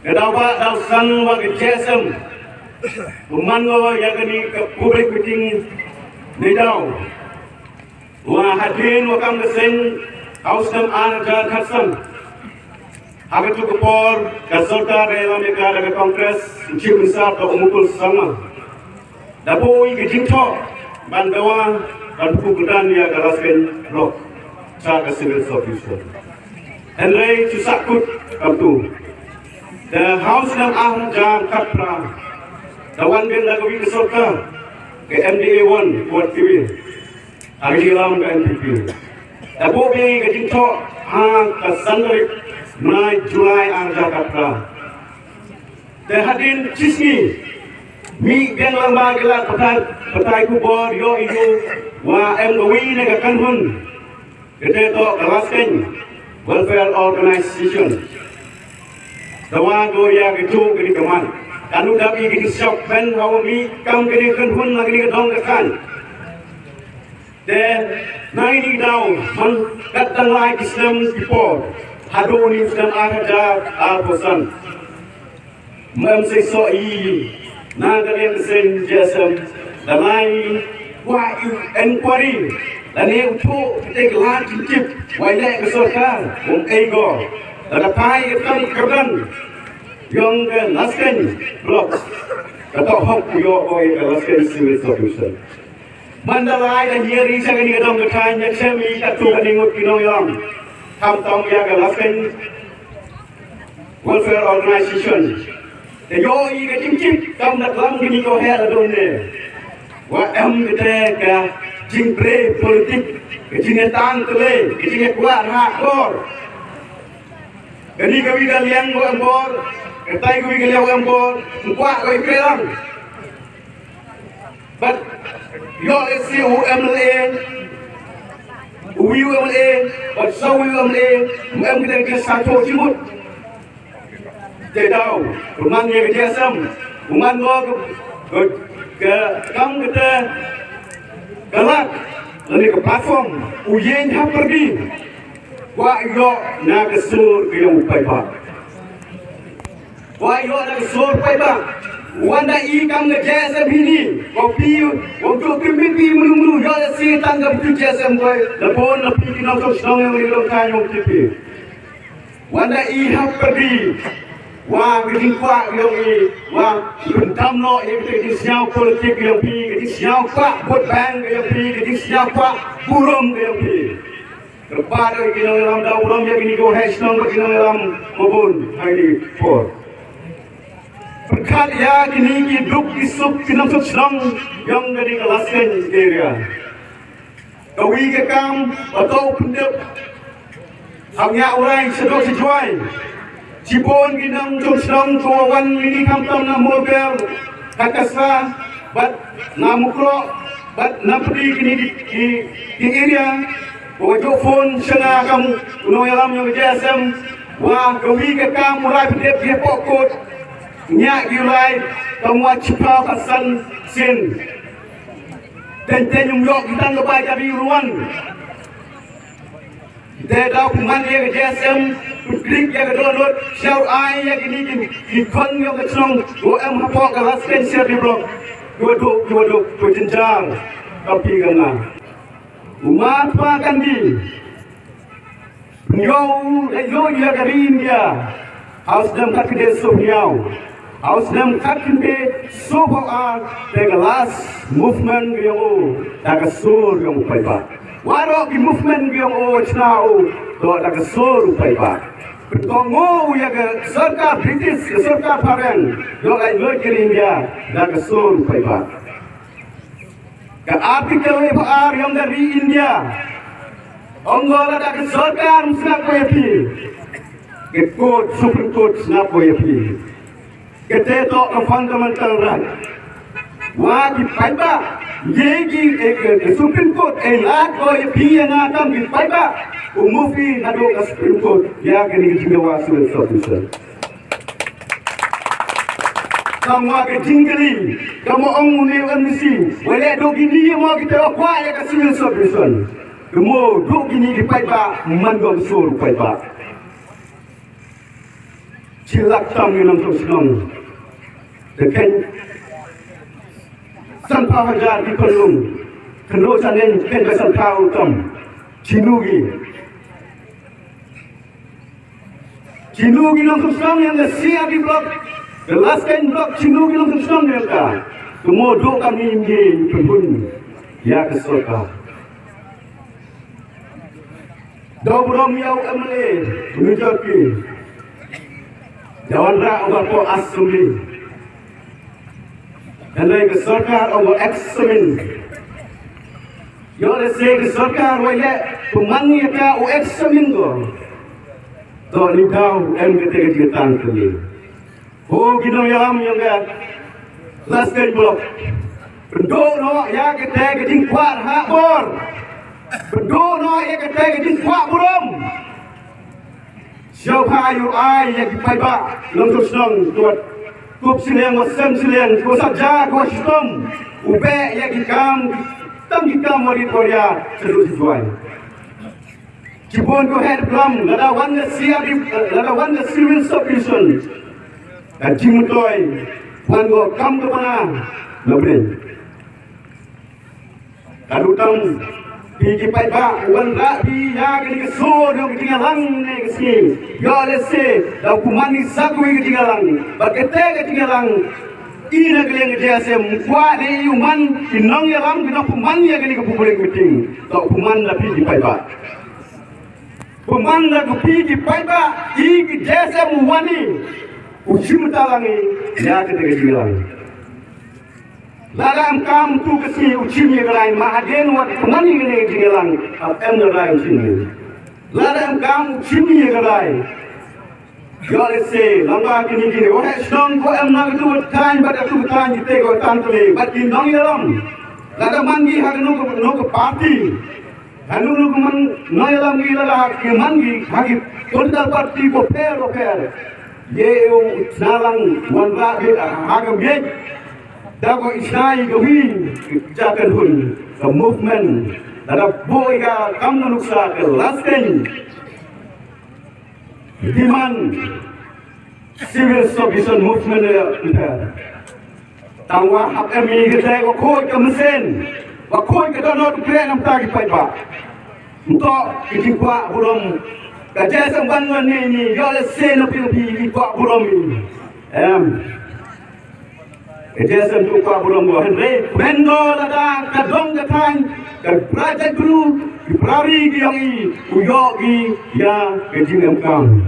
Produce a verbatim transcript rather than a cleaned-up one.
Ka daw ba daw san wa ka J S M u man ngo ïa kane ka public meeting ne daw. Wa hadien wa kam ka seng House dam ar hajar khatsan. Ha katu ka por ka sorkar ka ïalam ïa ka da ka Congress, Chief Minister ka u Mukul Sangma. Da buh ïa ka jingthoh ban dawa ban pynkup ïa ka Laskeiñ Block sha ka Civil Sub Division. Hynrei shu sah kut kam tu. The House dam ar hajar khatphra da wan biang da ka wi ka sorkar ka M D A one wat kiwi. Ha ka jingïalam ka N P P. Da buh biang ïa ka jingthoh ha ka san tarik bnai July ar hajar khatphra. Te hadien shi sngi mih biang lang ba ki lad pathai, pathai khubor ïoh ïa u wa em ka wi ne ka kynhun. Kata toh ka Laskeiñ Welfare Organization. Dawa ko ïa ka jong kane ka mat. Kan u dap ïa ka jingshoh ben ha u mih kam kane ka kynhun ha kane ka dong ka thaiñ. Te na kine ki daw man kat tang lai ki snem ki por haduh une u snem ar hajar arphew san. Mem seisoh i na ka liang ka seng J S M da lai kwah i inquiry lane u thuh kita ki lad jingtip wa i leh ka sorkar um ei go. Da ka phai ka kam ka kyrdan yong ka Laskeiñ Block. Ka toh hok u ïoh ko ïa ka Laskeiñ Civil Sub Division. Man da lai da hiar i sha kane ka dong ka thaiñ ïa shem i katto katne ngut ki nongïalam. Khamtam ïa ka Laskeiñ Welfare Organization. Te ïoh i ka jingtip kam da klam kine ko her adon ne. Wa em kata ka jingpre politik, ka jingïatang tlei, ka jingïakwah rah bor. Kane ka wi ka liang ko em bor, katai ka wi ka liang ko em bor, kwah ko i pre lang. Bad ïoh lehse u M L A, u wi u M L A, bad saw wi u M L A, em kata ka sa thoh jingmut. Te daw, u man ïa ka J S M, u man mo ka, ka, ka, kam kata, ka lad, lane ka platform, u ïeng ha pyrdi. Kwah ïoh na ka sur ka ïong u paidbah. Kwah ïoh na ka sur paidbah. Wan da i kam ka J S M hini. Ko phi, ko tu kim phi munu munu ïoh da si tang ka tu J S M ko. Da pon na phi ki nongshong shnong ïong i long ka ïong ki phi. Wan da i ha pyrdi. Wa ka jingkwah ïong i. Wa pyndam noh ïa ka jingsngew politik ïong phi, ka jingsngew kwah vote bank ïong phi, ka jingsngew kwah burom ïong phi. Kyrpad ïa ki nongïalam da burom ïa kine ko heh shnong bad ki nongïalam mabun ha kine ki por. Pyrkhat ïa kine ki duk ki suk ki nongshong shnong ïong kane ka Laskeiñ area. Ka wi ka kam ba to pyndep. Hap ïa u rai shaduh shajuai. Shibun ki nongshong shnong ko wan kine khamtam na Mawkyrwat, ha Kasar bad na Mukroh bad na pyrdi kine ki, ki, ki area. Ko ju phone sha nga kam u nongïalam ïong J S M. Wa ka wi ka kam u rai pyndep ïa pok kot. Ïa ki u rai kam wa chiphaw ka san sien. Ten ten ym ïoh ki tang ka bai ka ri ruan. Te daw pynman ïa ka J S M, pynklik ïa ka download, share ai ïa kine ki, ki khon ïa ka chnong, u em hapoh ka Laskeiñ Sierra Block, u duk, u duk, u jynjar, ka phi ka nga. U ma pa kan di, pynïoh, ïoh ïa ka ri India, House dam khat kdei sop ñiaw. House dam khat kdei sop ar te ka last movement ka ïong u da ka sur ïong u paidbah. Waroh ki movement ka ïong u chna u to da ka sur u paidbah. Pynkohnguh ïa ka sorkar British, ka sorkar phareng, ïong ai loi ka ri India da ka sur u paidbah. Ka article ba ar ïong ka ri India. Ong ko lada ka sorkar ym sngap ko ïa phi, ka court, Supreme Court sngap ko ïa phi. Kata to ka fundamental right. Wa ki paidbah, ïa ki, eh, ka, ka Supreme Court, eh, lad ko ïa phi ïa nga tam ki paidbah. U move phi naduh ka Supreme Court ïa kane ka jingdawa civil service. Tangwa ka jingkylli, ka mo ong une u M D C, wa leh duh kine mo kita wa kwah ïa ka civil subdivision. Ka mo duh kine ki paidbah, man dong sur paidbah. Shi lak tam ngi nongshong shnong. Te kheiñ sanphew hajar ki khun lung. Khynroo shaneng kheiñ ba sanphew tam. Chinu ki. Chinu ki nongshong shnong ïa ka C R D block. Ka Laskeiñ block chinu ki nongshong shnong ïa ka. Ka mo do kam ni ngi pynhun ïa ka sorkar. Daw burom ïa u M L A u New York ki. Jawan ra u ba ko assembly. Hynrei ka sorkar u ba examine. Ïoh lehse ka sorkar wa ïa pynman ïa ka u examine ko. To ni daw em kata ka jingtang kali. Ho ki nongïalam ïong ka Laskeiñ block. Pynduh noh ïa kata ka jingkwah ha bor. Pynduh noh ïa kata ka jingkwah burom. Shuwa ïa u ai ïa ki paidbah nongshong shnong, ki wa kup shiliang, wa sem shiliang, ki wa sah ja, ki wa shitom. U beh ïa ki kam, tang ki kam wa rit wa ria shaduh shajuai. Shibun ko head klam, lada wan ka C R D, lada wan ka civil subdivision. Ka jingmyntoi, wan ko kam ka bana, na brin. Ka dutang, phi ki paidbah, wan rah phi ïa kani ka sur, ïa ka jingïalang ne ka sngi. Ïoh lehse, da u pynman i sa kawei ka jingïalang. Bad kata ka jingïalang, i na ka liang ka J S M, kwah ne i u man, i nongïalam, ki nongpynman ïa kani ka public meeting. Da u pynman da phi ki paidbah. Pynman da ka phi ki paidbah, i ki J S M u wan i, u shim talang i, ïa kata ka jingïalang. Lada em kam tu ka sngi u shim ïa ka rai, ma hadien wat pynman i kane ka jingïalang, hap em da rai u shim ïa. Lada em kam u shim ïa ka rai. Ïoh lehse, lada kini kini, wa heh shnong ko em na ka tu ka thaiñ, bad ka tu ka thaiñ, kita ko tang kali, bad ki nongïalam. Lada man ki ha ka no ka, no ka party. Hanu nu kuman noi lam ngi la la ki man ngi ha ki political party ko pher ko pher. Ye u nalang wan ra bi ha ka miej. Da ko isnai ko wi jakan hun ka movement. Da da boi ka kam nu nuksa ka Laskeiñ. Demand civil subdivision movement ïa pher. Tang wa hap em i kata wa khuid ka mynsiem, wa khuid ka dohnud u kren namar ki paidbah. Nto ki jingkwah burom ka J S M ban ngan ni ni ïoh lehse na phi phi ki kwah burom i. Em. Ka J S M tu kwah burom wa hynrei. Mendo lada ka dong ka thaiñ, ka project bru, ki prari ki ïong i, u ïoh ki ïa ka jingem kam.